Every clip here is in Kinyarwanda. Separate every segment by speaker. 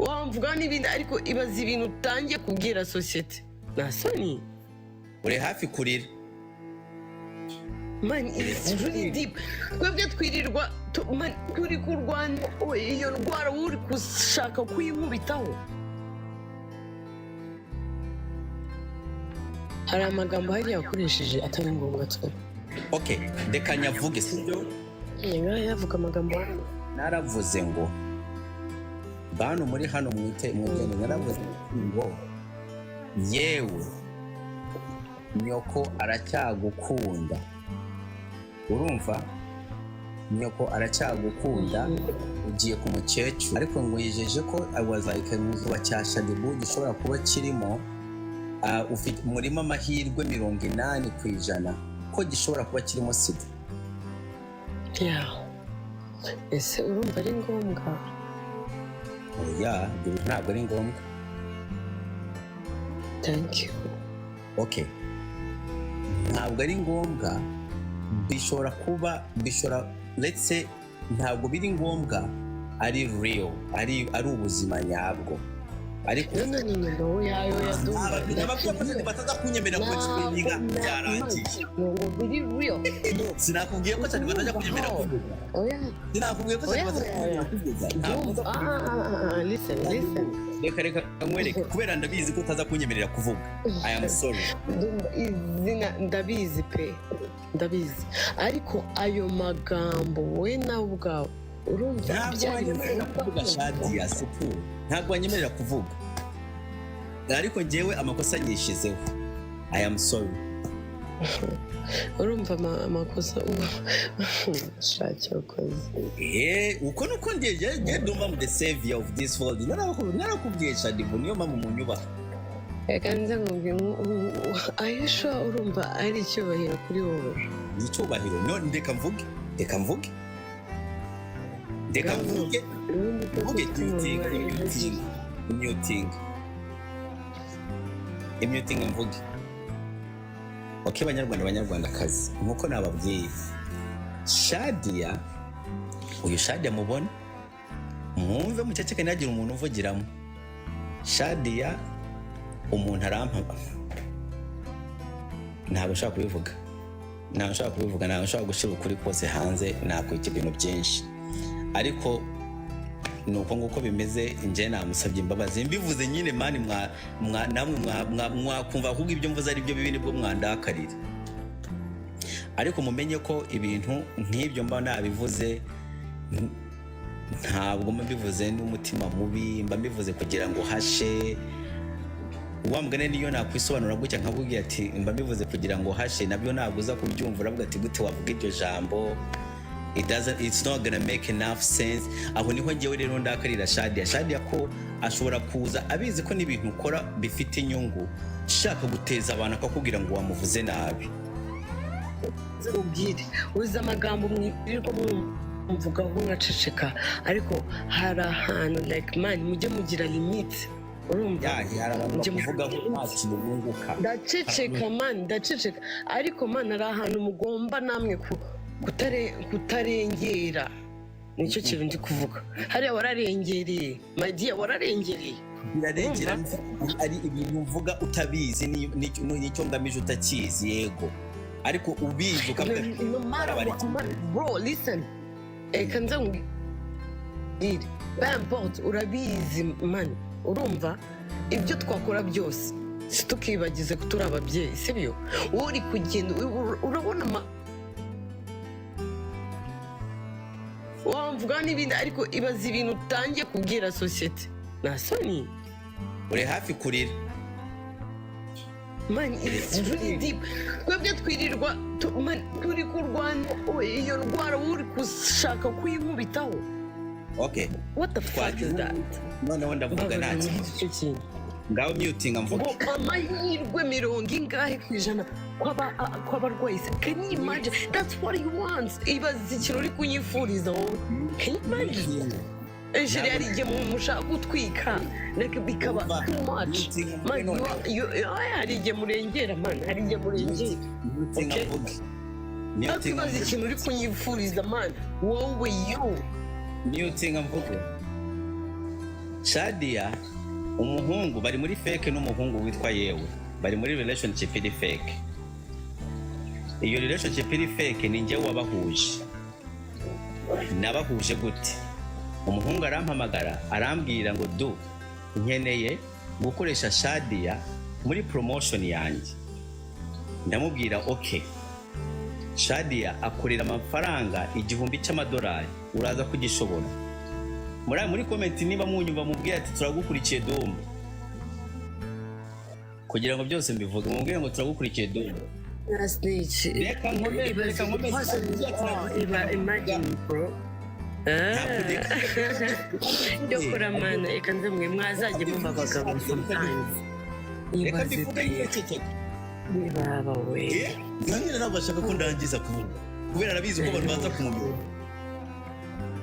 Speaker 1: Wamvuga n'ibindi, ariko ibaza ibintu utangiye kubwira sosiyete, nta soni?
Speaker 2: Uri hafi kurira.
Speaker 1: Man, it's really deep. Twebwe twirirwa man, turi kurwana iyo ndwara, wowe uri gushaka kuyinkubitaho. Hari amagambo hariya wakoresheje atari ngombwa twe.
Speaker 2: Okay, reka nyavuge, sibyo?
Speaker 1: Niba yavuga amagambo hano.
Speaker 2: Naravuze ngo bantu muri hano mwite mwigende, naravuze ngo yewe nyoko aracyagukunda, urumva, nyoko aracyagukunda, ugiye ku mukecuru, ariko ngo yijeje ko I was like wa cya Shaddyboo gishobora kuba kirimo, ufite murimo amahirwe 80% ko gishobora kuba kirimo sida.
Speaker 1: Yeah. Ese urumva ari ngombwa?
Speaker 2: Oya, ibyo bintu ntabwo ari ngombwa.
Speaker 1: Thank you.
Speaker 2: Okay, ntabwo ari ngombwa, bishobora kuba, bishobora, let's say ntabwo biri ngombwa ari real, ari ubuzima nyabwo, ariko
Speaker 1: No, no, no, no, oya, oya, ndumva.
Speaker 2: Nababwiye ko bataza kunyemerera ku explaininga, byarangiye.
Speaker 1: Ngo biri real?
Speaker 2: Sinakubwiye ko cyane batajya kunyemerera kuvuga?
Speaker 1: Oya.
Speaker 2: Sinakubwiye ko cyane
Speaker 1: Oya,
Speaker 2: batajya
Speaker 1: oya,
Speaker 2: kunyemerera kuvuga? Ntabwo
Speaker 1: Ndumva. Ah, ah, ah, ah, listen, listen.
Speaker 2: Reka nkwereke, kubera ndabizi ko utaza kunyemerera kuvuga. I am sorry.
Speaker 1: Ndumva izina, ndabizi pe, ndabizi, ariko ayo magambo wowe nawe ubwawe urumva
Speaker 2: Ntabwo
Speaker 1: byari
Speaker 2: wanyemerera
Speaker 1: ngombwa
Speaker 2: kuvuga.
Speaker 1: kumva?
Speaker 2: Shadia, sipu, ntabwo wanyemerera kuvuga, ariko njyewe amakosa nyishizeho. I am sorry.
Speaker 1: Urumva amakosa shakira ukoze.
Speaker 2: Uko nuko ngiye ndumva mu the savior of this world. Narakubwiye Shaddyboo, niyo mpamvu munyubaha.
Speaker 1: Reka nze nkubwire, ayisha, urumva ari icyubahiro kuri wowe?
Speaker 2: Ni icyubahiro. No, reka mvuge, reka mvuge, reka mvuge.
Speaker 1: Ubundi ko
Speaker 2: Mvuge.
Speaker 1: ufite
Speaker 2: Muting.
Speaker 1: umunwa.
Speaker 2: Muting, muting, muting, mvuge. Okay, banyarwanda, banyarwandakazi, nkuko nababwiye, Shadia, uyu Shadia mubona, mwumve, muceceke, ntihagire umuntu uvugiramo. Shadia, umuntu arampa, ntabwo nshobora kubivuga, ntabwo nshobora kubivuga, ntabwo nshobora gushyira ukuri kose hanze, nakwita ibintu byinshi, ariko ni uko nguko bimeze. Njye namusabye imbabazi, mbivuze nyine man, namwe mwakumva ahubwo ibyo mvuze ari byo bibi, nibwo mwandakarira. Ariko mumenye ko ibintu nk'ibyo mba nabivuze, ntabwo mba mbivuze n'umutima mubi, mba mbivuze kugira ngo hashe wa mugani. Niyo nakwisobanura gutya nkakubwira ati mba mbivuze kugira ngo hashe, nabyo ntabwo uza kubyumva, uravuga ati gute wavuga iryo jambo? It doesn't, it's not gonna make enough sense. Aho niho ngewe rero ndakarira Shadia. Shadia ko ashobora kuza abizi ko n'ibintu ukora bifite inyungu, shaka guteza abantu, akakubwira ngo wamuvuze nabi.
Speaker 1: Ubwire, uzi amagambo mwirirwa mumvugaho nkaceceka, ariko hari ahantu, like man, mujye mugira limite, urumva?
Speaker 2: Yeah, hari abantu
Speaker 1: Mujye mugira
Speaker 2: bakuvugaho nta
Speaker 1: limite.
Speaker 2: kintu bunguka.
Speaker 1: Ndaceceka man, ndaceceka, ariko man, hari ahantu mugomba namwe kutarengera. Nicyo kintu ndi kuvuga. Hariya wararengereye, my dear, wararengereye.
Speaker 2: Birarengera ari ibintu mvuga utabizi, n'icyo ngamije utakizi, yego, ariko ubizi ukavuga
Speaker 1: No, no matter what, man, bro, listen, reka nze nkubwire, peu importe urabizi man, urumva, ibyo twakora byose situkibagize ko turi ababyeyi, sibyo? Wowe uri kugenda urabona wamvuga n'ibindi, ariko ibaza ibintu utangiye kubwira sosiyete, nta soni?
Speaker 2: Uri hafi kurira.
Speaker 1: Man, it's really deep. Twebwe twirirwa man, turi kurwana iyo ndwara, wowe uri gushaka kuyinkubitaho.
Speaker 2: Okay.
Speaker 1: What the fuck is that?
Speaker 2: Noneho ndavuga, nta kibazo.
Speaker 1: Icyo kintu.
Speaker 2: Ngaho mutinga mvuge.
Speaker 1: Ngo amahirwe mirongo ingahe ku ijana kw'abarwayi se? Can you imagine? That's what he wants. Ibaze ikintu uri kunyifuriza wowe. Can you imagine? Ejeri, hari igihe mushaka gutwika, like bikaba
Speaker 2: Umva,
Speaker 1: too much.
Speaker 2: mutinga mvuge.
Speaker 1: Man,
Speaker 2: Noneho.
Speaker 1: hari igihe murengera, man, hari igihe murengera.
Speaker 2: Mutinga
Speaker 1: Okay.
Speaker 2: mvuge.
Speaker 1: Ariko
Speaker 2: Mutinga
Speaker 1: ibaze
Speaker 2: mvuge.
Speaker 1: ikintu uri kunyifuriza, man, wowe, you.
Speaker 2: Mutinga mvuge. Shadia, umuhungu bari muri fake n'umuhungu witwa Yewe, bari muri relationship iri fake. Iyo relationship iri fake ni njyewe wabahuje. Nabahuje gute? Umuhungu arampamagara, arambwira ngo: "Du, nkeneye gukoresha Shadia muri promotion yanjye." Ndamubwira: "Ok, Shadia akorera amafaranga $1000, uraza kugishobora?" Muri comment niba munyumva, mubwire ati: "Turagukurikiye, Dumba." Kugira ngo byose mbivuge, mubwire ngo: "Turagukurikiye, Dumba."
Speaker 1: Na snitch.
Speaker 2: Reka nkomeze, reka nkomeze.
Speaker 1: Person oh, iba imagine, bro.
Speaker 2: Ntabwo
Speaker 1: Yo kuramana, reka nze mwe mwazajya mumva abagabo sometimes.
Speaker 2: Reka
Speaker 1: Ibaze
Speaker 2: mbivuge
Speaker 1: pe.
Speaker 2: nyine, ceceka.
Speaker 1: Nibaba we.
Speaker 2: Nyine ntabwo ashaka ko ndangiza kuvuga kubera arabizi ko abantu baza kumumenya.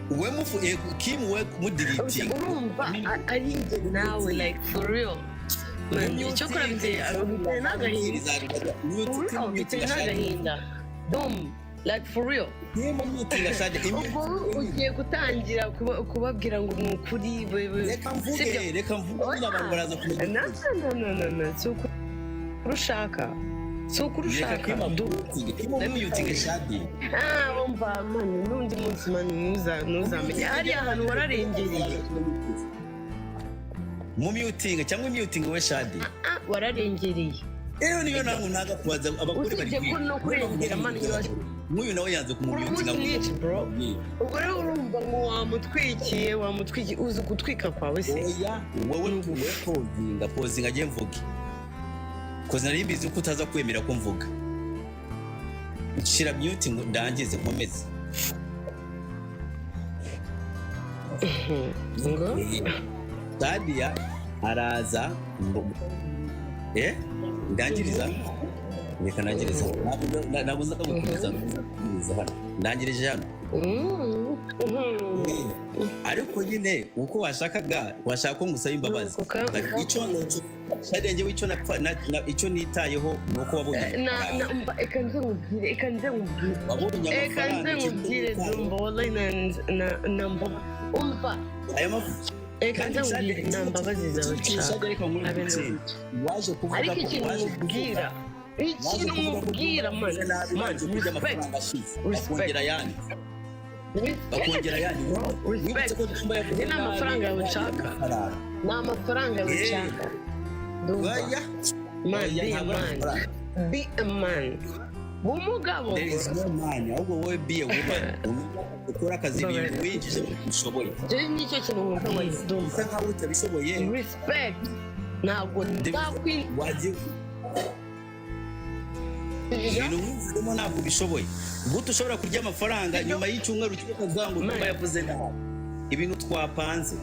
Speaker 2: We mufu Kim, we mudiritinga.
Speaker 1: Urumva ari njye nawe, like for real man, icyo kora biteye n'agahinda. For real, biteye n'agahinda, dom, like for real. Ubwo ugiye gutangira kubabwira ngo ni ukuri
Speaker 2: Reka mvuge.
Speaker 1: Sibyo?
Speaker 2: Reka mvuge nyine, abantu baraza kumenya
Speaker 1: No.
Speaker 2: ukuri.
Speaker 1: No, no, no, no, si ukuri ushaka, si ukuri
Speaker 2: Reka
Speaker 1: ushaka.
Speaker 2: Kim
Speaker 1: Du
Speaker 2: amutinge, Kim umuyutinge Shadi.
Speaker 1: Ah, umva man, n'undi munsi man, ntuzamenye hariya hantu wararengereye.
Speaker 2: Mu mutinge cyangwa imyutinge we, Shadi.
Speaker 1: Ah, wararengereye.
Speaker 2: Rero niyo ntabwo ntaga kubaza abagore bari
Speaker 1: Usibye ko no kurengera, man,
Speaker 2: nk'uyu nawe yanze kumumyutinga.
Speaker 1: Uri bro. Ubwo rero urumva ngo wamutwikiye, wamutwikiye, uzi gutwika kwawe se?
Speaker 2: Oya, wowe wowe pozinga, pozinga agiye mvuge, koze nari mbizi ko utaza kwemera ko mvuga. Shira mute ngo ndangize, nkomeze.
Speaker 1: Ngo
Speaker 2: Sadia araza ngo ndangiriza, reka ndangiriza. Ntabwo nza gukomeza, ndangiriza hano, ndangirije hano. Ariko nyine uko washakaga, washaka ko ngusaba imbabazi. Icyo Shadia, njyewe icyo icyo nitayeho ni uko wabonye
Speaker 1: Na umva, reka nze nkubwire, reka nze nkubwire.
Speaker 2: Wabonye
Speaker 1: Reka nze
Speaker 2: amafaranga, icyo
Speaker 1: nkubwire.
Speaker 2: nitayeho.
Speaker 1: Dumba, wallahi na mba umva.
Speaker 2: Ayo mafaranga.
Speaker 1: Reka nze nkubwire, nta mbabazi zawe nshaka.
Speaker 2: Ariko muri
Speaker 1: Abe
Speaker 2: iki waje kuvuga
Speaker 1: Ariko
Speaker 2: ko
Speaker 1: ikintu
Speaker 2: waje kuvuga
Speaker 1: nkubwira, ikintu nkubwira, man, man,
Speaker 2: waje kurya
Speaker 1: respect.
Speaker 2: Amafaranga ashize.
Speaker 1: Respect.
Speaker 2: Bakongera ayandi, bakongera ayandi.
Speaker 1: Respect.
Speaker 2: Wibutse ko Dumba yavuze
Speaker 1: Ni amafaranga yawe nshaka.
Speaker 2: Amafaranga.
Speaker 1: Ni amafaranga yawe nshaka, Dumba.
Speaker 2: Oya.
Speaker 1: Man,
Speaker 2: Oya,
Speaker 1: be a
Speaker 2: ntabwo ari
Speaker 1: man.
Speaker 2: amafaranga.
Speaker 1: Be a man, b'umugabo.
Speaker 2: There is no man, ahubwo wowe be a woman, ukora akazi, ibintu winjije ushoboye.
Speaker 1: Jewe nicyo kintu nkubwiye, Dumba.
Speaker 2: Usa nkaho utabishoboye.
Speaker 1: Respect, ntabwo nzakwinjira.
Speaker 2: Wagiye ibintu wivuzemo, ntabwo ubishoboye. Gute ushobora kurya amafaranga, nyuma y'icyumweru kimwe ukavuga ngo Dumba yavuze nabi ibintu twapanze?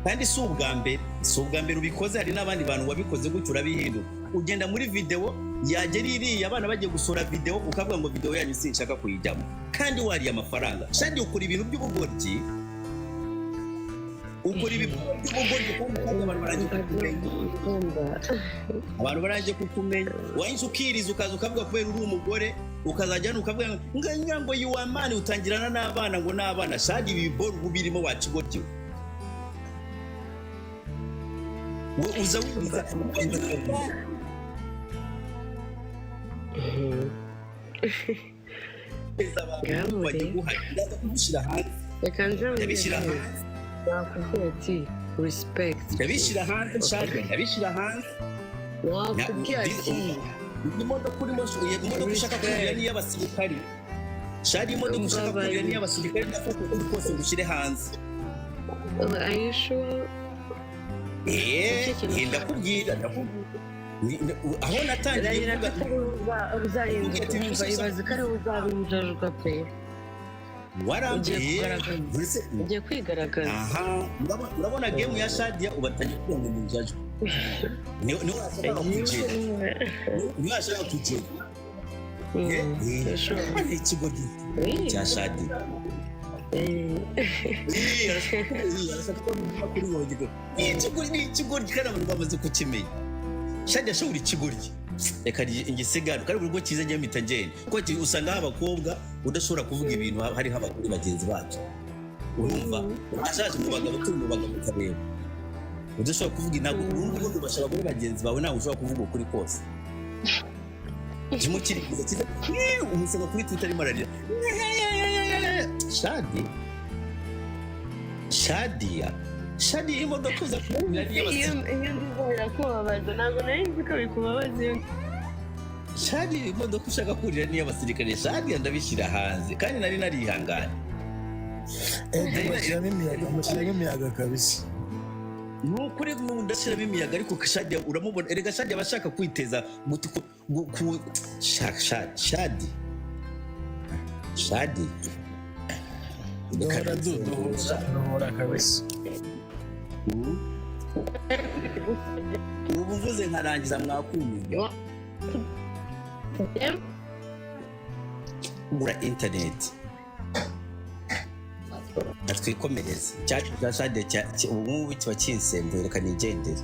Speaker 2: Kandi si ubwa mbere, si ubwa mbere ubikoze, hari n'abandi bantu wabikoze gutyo urabihindura. Ugenda muri videwo, yagera iriya abana bagiye gusura videwo, ukavuga ngo: "Videwo yanyu sinshaka kuyijyamo," kandi wariye amafaranga. Shadi, ukora ibintu by'ubugoryi, ukora ibintu by'ubugoryi kandi abantu barangiye kukumenya, abantu barangiye kukumenya. Wahise ukiriza, ukaza ukavuga kubera uri umugore, ukazajya hano ukavuga ngo ngo you are man, utangirana n'abana ngo n'abana. Shadi, ibi biboro uba birimo wakigoryi we, uza wiriza. Abantu bajya guha, ndaza kubishyira hanze.
Speaker 1: Reka nze
Speaker 2: Ndabishyira
Speaker 1: nkubwire.
Speaker 2: hanze.
Speaker 1: Nakubwira ati: "Respect."
Speaker 2: Ndabishyira hanze, Shadi, ndabishyira hanze.
Speaker 1: Nakubwira ati
Speaker 2: Imodoka urimo, imodoka ushaka kurira ni iy'abasirikari, Shadi. Imodoka ushaka kurira ni iy'abasirikari, ndafata ukuri kose ngushyire hanze.
Speaker 1: Are you sure?
Speaker 2: Eee, ndakubwira, ndakubwira aho natangiye
Speaker 1: Rahira ko
Speaker 2: kuvuga.
Speaker 1: atari uzahinduka. Umva, ibaze ko ari wowe uzaba injajwa pe. Ugiye
Speaker 2: Warambwiye
Speaker 1: kugaragaza. Ugiye kwigaragaza.
Speaker 2: Aha, urabona game ya Shadia ubatangiye kugira ngo ni injajwa, niwe washakaga kugera, niwe washakaga kugera.
Speaker 1: Sure.
Speaker 2: Ni ikigo cya Shadia. Arashaka ko bivuga kuri wowe. Ni ikigo, ni ikigoryi, kandi abantu bamaze kukimenya. Shadia ashobora ikigoryi, reka ngisigane, kandi buri bwo cyiza njye mpita ngenda, kuko usanga aho abakobwa udashobora kuvuga ibintu hariho abagore bagenzi bacu. Urumva ashaje mu bagabo, turi mu bagabo, ukareba udashobora kuvuga. Ntabwo urumva ubundi ubasha abagore bagenzi bawe, ntabwo ushobora kuvuga ukuri kose. Kimukirikiza cyiza umusanga kuri Twitter arimo ararira. Shadi, Shadiya, Shadiya, imodoka uza kubona.
Speaker 1: Iyo nziza birakubabaza, ntabwo nari nzi ko bikubabaza iyo.
Speaker 2: Shadi, imodoka ushaka kurira niyo abasirikare. Shadiya, ndabishyira hanze kandi nari narihanganye.
Speaker 3: Mushyiramo imiyaga, mushyiramo imiyaga kabisa.
Speaker 2: Ni ukuri ndashyiramo imiyaga, ariko Shadiya uramubona erega. Shadiya aba ashaka kwiteza Shadi, Shadi.
Speaker 3: Duhora duhora duhora kabisa.
Speaker 2: Ubu mvuze nkarangiza mwakumirwa. Gura interineti twikomereze. Cyacu cya Shadiya ubu ngubu kiba kinsembuye, reka nigendere.